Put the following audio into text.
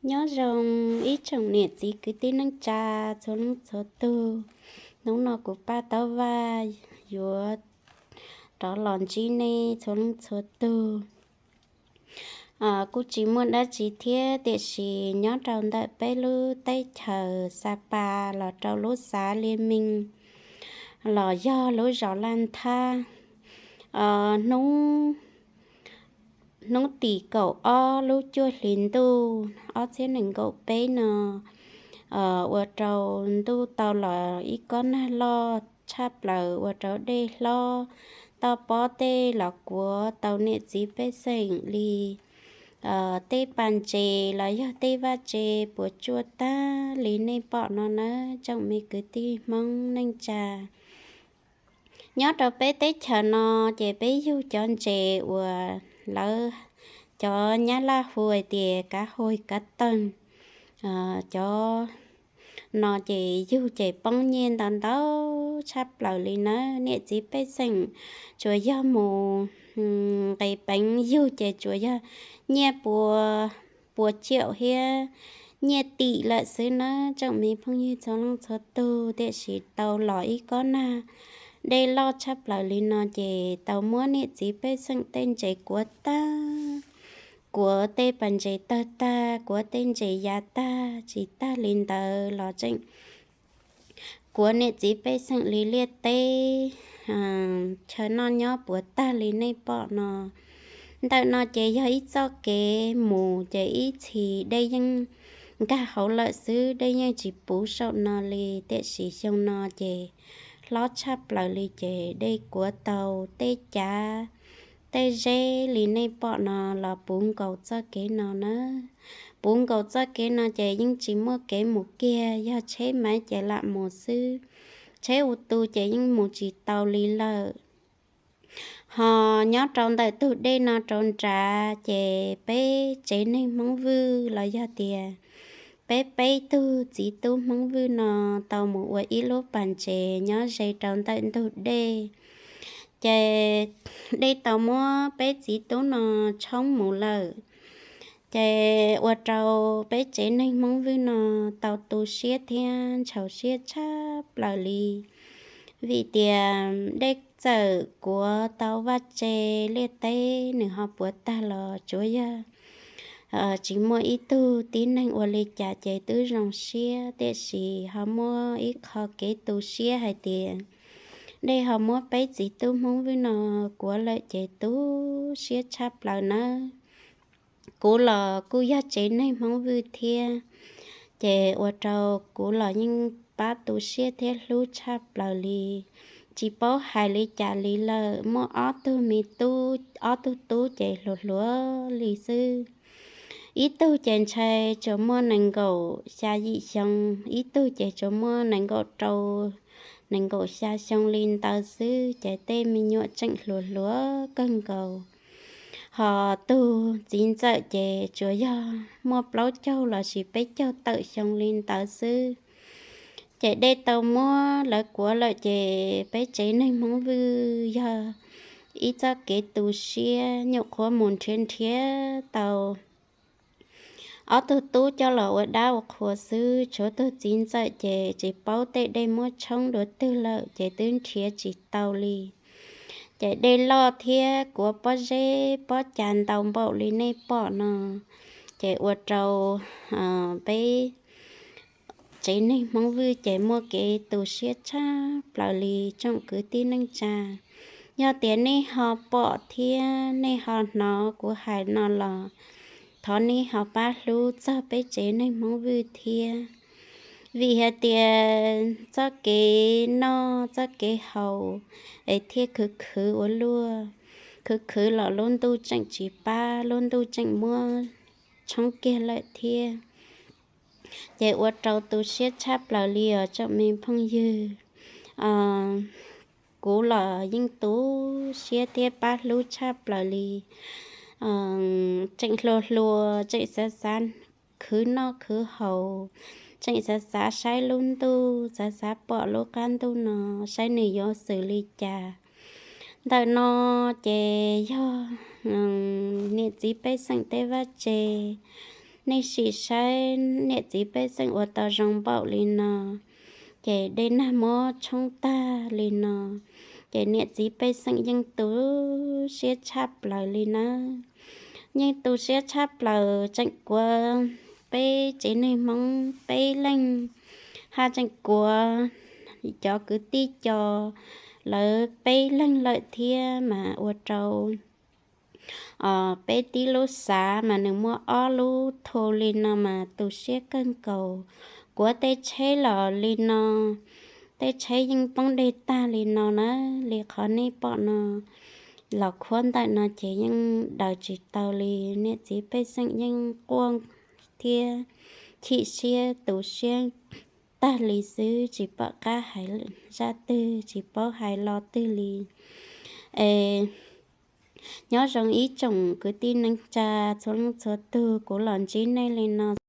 Nyob zoo ib tsoom niam txiv kwv tij neej tsa txhua leej txhua tug. Hnub no kuv Paj Taub Vaj yuav rov los ntsib nej txhua leej txhua tug. Kuj tsis muaj dab tsi thiab, tiam sis nyob rau ntawm peb lub teb chaws Xa Pas los rau lub xav Liaj Meej los yog lub zos Laj Thab, hnub hnub tim kaum ob lub cuaj hli ntuj ob txhiab nees nkaum peb no, ua rau ntuj tau los ib kob nag loj tshaj plaws, ua rau dej hlob toj pob tej los kuav tau niam txiv pej xeem li tej pas ntses los yog tej vaj tse puas tsuaj tag li nej pom no nawb tsoom me kwv tij Hmoob neej tsa. Nyob rau peb teb chaws no ces peb yug cov ntses uas lawv cov Nyab Laj hu hais tias kav huj kav teeg. Cov no ces yug ces poob nyiaj ntau ntau tshaj plaws li nawb. Niam txiv pej xeem tsuas yog mus nqis peev yug ces tsuas yog nyiaj pua, pua ciaum thiab nyiaj tim lawm xwb nawb tsoom me phooj ywg txhua leej txhua tug. Tiam sis tau los ib kob nag dej loj tshaj plaws li no ces tau muab niam txiv pej xeem tej ntses kuav tag, kuav tej pas ntses tawg tag, kuav tej ntses ya tag. Tsis tag li ntawd los tseem kuav niam txiv pej xeem li liaj teb chaw noj nyob puas tag li nej pom no. Ntawm no ces yog ib txoj kev mus ces ib txhis dej yeej nkag hauv lawm xwb, dej yeej tsis puv saum no li. Tiam sis xyoo no ces hlob tshaj plaws li ces dej kuav tau tej cav tej zeb li nej pom no los puv nkaus txoj kev no na. Puv nkaus txoj kev no ces yeej tsis muaj kev mus kiag, yog tsheb maiv ces lam mus xwb, tsheb u tu ces yeej mus tsis tau li lawm. Ho nyob rau ntawm tus dej no rau nrad ces peb tsev neeg Hmoob Vwj los yog tias peb peb tug txiv tub Hmoob Vwj no tau mus ua ib lub pas ntses nyob ze rau ntawm ntug dej. Ces dej tau muab peb txiv tub no tshoob mus lawm. Ces ua rau peb tsev neeg Hmoob Vwj no tau tu siab thiab ntshaus siab tshaj plaws li, vim tias dej txawm kuav tau vaj tse liaj teb nws ho puas tag los tsuav yog tsis muaj ib tug tib neeg ua li cas ces twb zoo siab, tiam sis ho muaj ib qho kev tu siab hais tias dej ho muab peb txiv tub Hmoob Vwj no kuav lawm ces tu siab tshaj plaws nawb. Kuv los kuj yog tsev neeg Hmoob Vwj thiab, ces ua rau kuv los yeej pab tu siab thiab hlub tshaj plaws li. Tsis paub hais li cas li lawm, muaj ob tug me tub, ob tug tub ces hluas hluas li xwb. Ib tug ces ntshai tsuas muaj nees nkaum xya yim xyoo, ib tug ces tsuas muaj nees nkaum rau, nees nkaum xya xyoo li ntawd xwb, ces tej me nyuam tseem hluas hluas kawg nkaus. Ho tug txiv ntxawm ces tsuas yog muaj plaub caug los sis peb caug tawm xyoo li ntawd xwb. Ces dej tau muab lawv kuav lawm ces peb tsev neeg Hmoob Vwj yog ib txoj kev tu siab, nyuam qhuav mus nrhiav nrhiav tau ob tug tub coj los ua dab ua qhua xwb, tshuav tug txiv ntxawm ces tsis paub tej dej muab tshoob dua twg lawm ces twb nrhiav tsis tau li. Ces dej loj thiab kuav pob zeb pob cas ntau npaum li nej pom no, ces ua rau peb tsev neeg Hmoob Vwj ces muaj kev tu siab tshaj plaws li tsoom kwv tij neej tsa. Yog tias nej ho pom thiab nej ho hnov kuv hais no los thov nej ho pab hlub txog peb tsev neeg Hmoob Vwj thiab. Vim hais tias txoj kev noj txoj kev haus es thiaj khwv khwv ua luaj, khwv khwv los lub ntuj tseem tsis pab, lub ntuj tseem muab tshoob kiag lawm thiab. Ces ua rau tu siab tshaj plaws li os tsoom me phooj ywg. Kuv los yeej tu siab thiab pab hlub tshaj plaws li. Tseem hluas hluas tseem xav xav khwv noj khwv haus, tseem xav xav saib lub ntuj, xav xav pom lub qab ntuj no, saib nws yuav xws li cas. Ntawm no ces yog niam txiv pej xeem tej vaj tse Nej sim saib niam txiv pej xeem ua tau zoo npaum li no, ces dej nag muab tshoob tag li no, ces niam txiv pej xeem yeej tu siab tshaj plaws li nawb. Yeej tu siab tshaj plaws, tseem kuav peb tsev neeg Hmoob peb leeg, haj tseem kuav cov kwv tij co lawv peb leeg lawm thiab mas ua rau peb tib lub xav mas nws muaj ob lub thu li no mas tu siab kawg nkaus. Kuav tej tsheb los li no, tej tsheb yeej poob dej tag li no na, li qhov nej pom no los khuab ntawm no ces yeej daws tsis tau li. Niam txiv pej xeem yeej quaj thiab chim siab tu siab tag li xwb, tsis pom qab hais zaj twg, tsis paub hais lo twg li. Es nyob zoo ib tsoom kwv tij neej tsa txhua leej txhua tug, kuv los ntsib nej li no